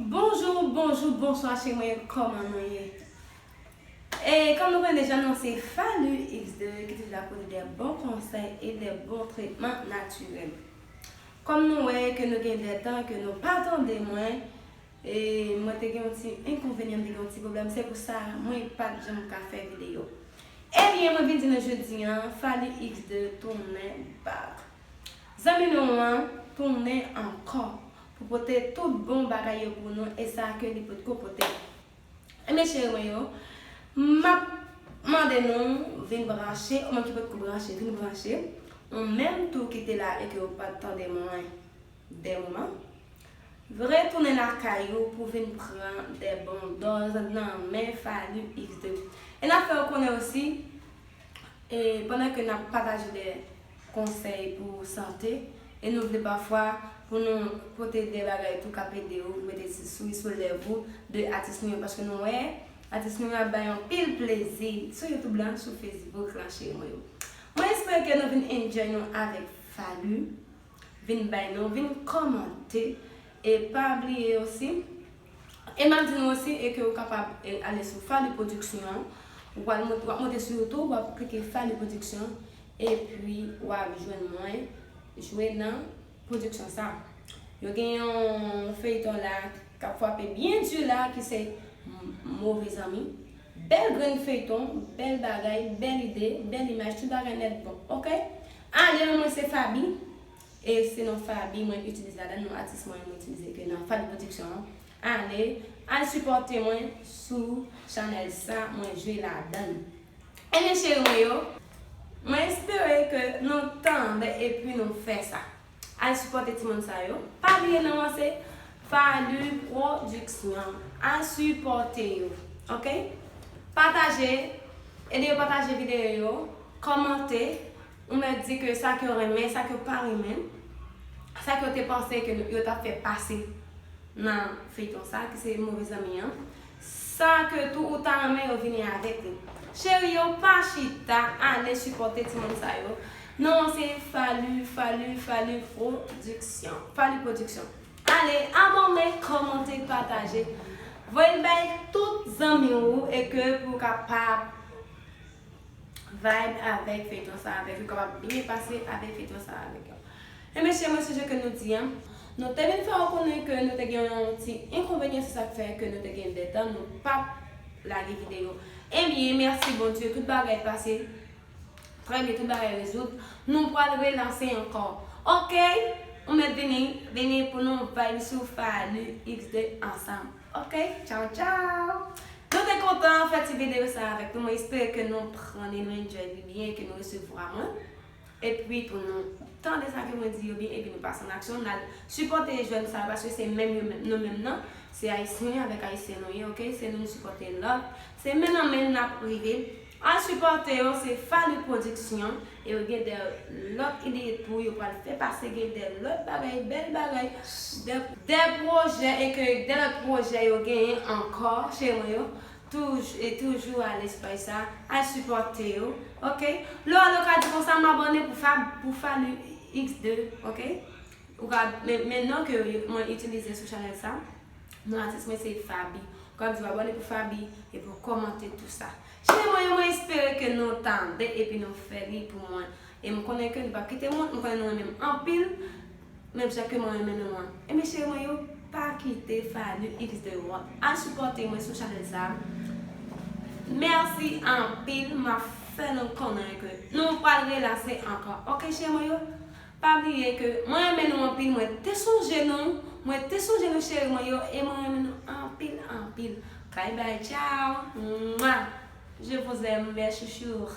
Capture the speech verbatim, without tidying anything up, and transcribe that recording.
Bonjou, bonjou, bonswa cheri mwen, kòman nou ye? E kòm nou konnen deja, non se Faly X de ki toujou la pou nou de bon konsèy e de bon tretman natirèl. Kòm nou wè ke nou gen de tan ke nou pa tande mwen, e mwen te gen yon ti enkonvenyan, te gen yon ti pwoblèm, se pou sa mwen pa t janm ka fè videyo. Ebyen, mwen vin di nou jodi an, Faly X de tounen back. Zanmi nou an tounen ankò pou pote tout bon bagay yo pou nou, e sa ke li potko pote. Ebyen, cheri mwen yo, m ap mande nou vin branche, ou menm ki potko branche, vin branche. Ou menm tou ki te la e ke ou pa t tande mwen de moman, retounen lakay ou pou vin pran de bon dòz nan men Faly X de. E n ap fè w konnen osi, e pandan ke n ap pataje de konsèy pou sante, e nou vle pafwa pou nou pote de bagay tou k ap ede w mete ti souri sou lèv ou de atis nou yo, paske nou wè atis nou yo ap bay anpil plezi sou YouTube la, sou Facebook la, cheri mwen yo. Mwen espere ke nou vin enjoy nou avèk Faly, vin bay nou, vin kòmante, e pa bliye osi, e m ap di nou osi, e ke ou kapab, e, ale sou Faly Production an, ou pral mont-, w ap monte sou YouTube, w ap klike Faly Production, epi w ap jwenn mwen jwe nan pwodiksyon sa. Yo gen yon feyton la k ap frape byen di la, ki se M-, Move Zanmi. Bèl grenn feyton, bèl bagay, bèl ide, bèl imaj, tout bagay nèt bon, oke? Ale, non mwen se Faby, e se non Faby mwen itilize ladan, non atis mwen mwen itilize ke nan Faly Production an. Ale, al sipòte mwen sou chanèl sa, mwen jwe ladan. Ebyen, cheri mwen yo, mwen espere ke nou tande epi nou fè sa. Al sipòte timoun sa yo. Pa bliye non an se Faly Production. Al sipòte yo, oke? Pataje, ede yo pataje videyo yo, kòmante, ou mèt di ke sa ke yo renmen, sa ke yo pa renmen, sa ke yo te panse ke yo t ap fè pase nan feyton sa, ki se Move Zanmi an. Sa ke tou ou ta renmen yo vini avèk li. Cheri yo, pa chita, ale sipòte timoun sa yo. Non an se Faly, Faly, Faly Production. Faly Production. Ale, abòne, kòmante, pataje. Voye l bay tout zanmi ou e ke pou kapab vibe avèk feyton sa avèk yo, kapab byen pase avèk feyton sa avèk yo. Ebyen, cheri mwen, se jan ke nou di an, nou te vin fè w konnen ke nou te gen yon ti enkonvenyan, se sa k fè ke nou te gen de tan nou p ap lage videyo. Ebyen, mèsi Bondye, tout bagay pase trè byen, tout bagay rezoud. Nou pral relanse ankò. Oke? Ou mèt vini, vini pou nou vibe sou Faly X de ansanm. Oke? Tchaw, tchaw! Nou te kontan fè ti videyo sa avèk nou. Mwen espere ke nou pran li, nou enjoy li byen, ke nou resevwa mwen. Epi pou nou tande sa ke mwen di yo byen, epi nou pase an aksyon, n al sipòte jèn sa yo, paske se menm yo menm, nou menm nan, se ayisyen avèk ayisyen nou ye, oke? Se nou, nou sipòte lòt. Se men nan men n ap rive. Al sipòte yo, se Faly Production, e yo gen de lòt ide tou, yo pral fè pase, gen de lòt bagay, bèl bagay, de, de pwojè, e ke de lòt pwojè yo genyen ankò, cheri mwen yo. Touj-, e toujou al espay sa, al sipòte yo, oke? Lè w al, ou ka di konsa, m abòne pou Fab-, pou Faly X de, oke? Ou ka, men, men non ke mwen itilize sou chanèl sa, non atis mwen se Faby. Ou ka di w abòne pou Faby, epi w kòmante tou sa. Cheri mwen yo, mwen espere ke nou tande epi nou fè li pou mwen. E m konnen ke nou p ap kite mwen, m konnen nou renmen m anpil, menm jan ke mwen renmen nou an. Ebyen, cheri mwen yo, pa kite Faly X de wont. Al sipòte mwen sou chanèl sa. Mèsi anpil, m ap fè nou konnen ke nou pral relanse ankò. Oke, cheri mwen yo? Pa bliye ke mwen renmen nou anpil, mwen te sonje nou, mwen te sonje nou cheri mwen yo, e mwen renmen nou anpil, anpil. Bye bye, ciao. Mwa. Je vous aime, mes chouchous.